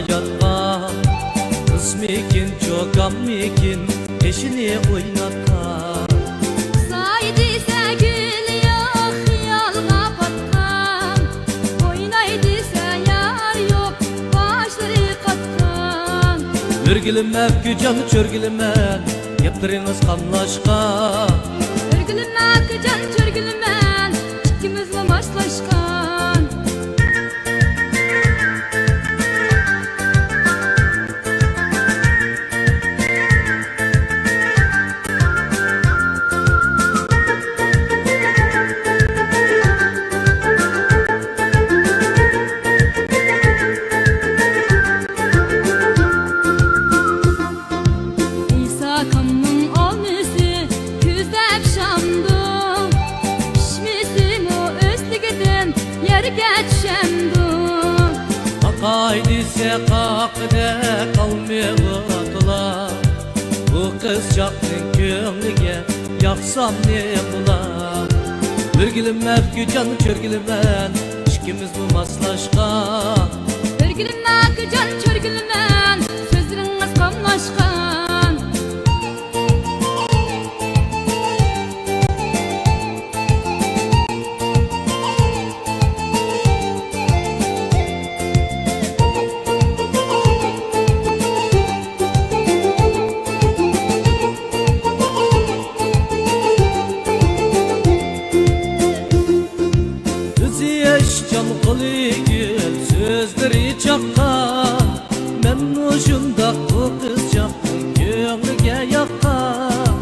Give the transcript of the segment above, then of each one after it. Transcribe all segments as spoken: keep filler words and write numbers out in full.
ياتقان، قىزمىكىن، چوكانمىكىن، قېشىنى ئويناتقان. ساي دېسە گۈل يوق، خىيالغا پاتقان. ئويناي دېسە يار يوق، باشلىرى قاتقان. ئۆرگىلىمە ئەپكۈجان، چۆرگىلىمە، گەپلىرىڭىز قاملاشقان. ئۆرگىلىمە ئاكىجان، چۆرگىلىمە، ئىككىمىزمۇ ماسلاشقان. ئىساكامنىڭ ئالمىسى كۈزدە پىشامدۇ، پىشمىسىمۇ ئۆستىكىدىن يەرگە چۈشەمدۇ. قاقاي دېسە قاقىدەك قالمىغۇ تولا، بۇ قىزچاقنىڭ كۆڭلىگە ياقسام نېمىلا. ئۆرگىلىمە ئەپكۈجان، چۆرگىلىمە، ئىككىمىزمۇ ماسلاشقان. ئۆرگىلىمە ئاكىجان، چۆرگىلىمە، سۆزلىرىڭىز قاملاشقان. ئۆزى ئىشچان، قولى گۈل، سۆزلىرى چاققان. مەنمۇ شۇنداق بۇ قىزچاقنىڭ كۆڭلىگە ياققان.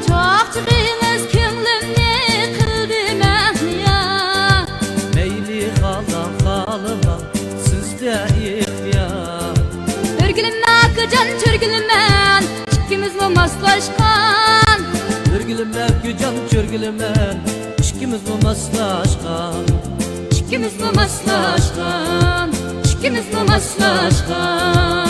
چاقچىقىڭىز كۆڭلۈمنى قىلدى مەھلىيا. مەيلى خالاڭ خالىماڭ، سىزدە ئىختىيار. ئۆرگىلىمە ئاكىجان، چۆرگىلىمە، ئىككىمىزمۇ ماسلاشقان. ئۆرگىلىمە ئەپكۈجان، چۆرگىلىمە، ئىككىمىزمۇ ماسلاشقان. ئىككىمىزمۇ ماسلاشقان. ئىككىمىزمۇ ماسلاشقان.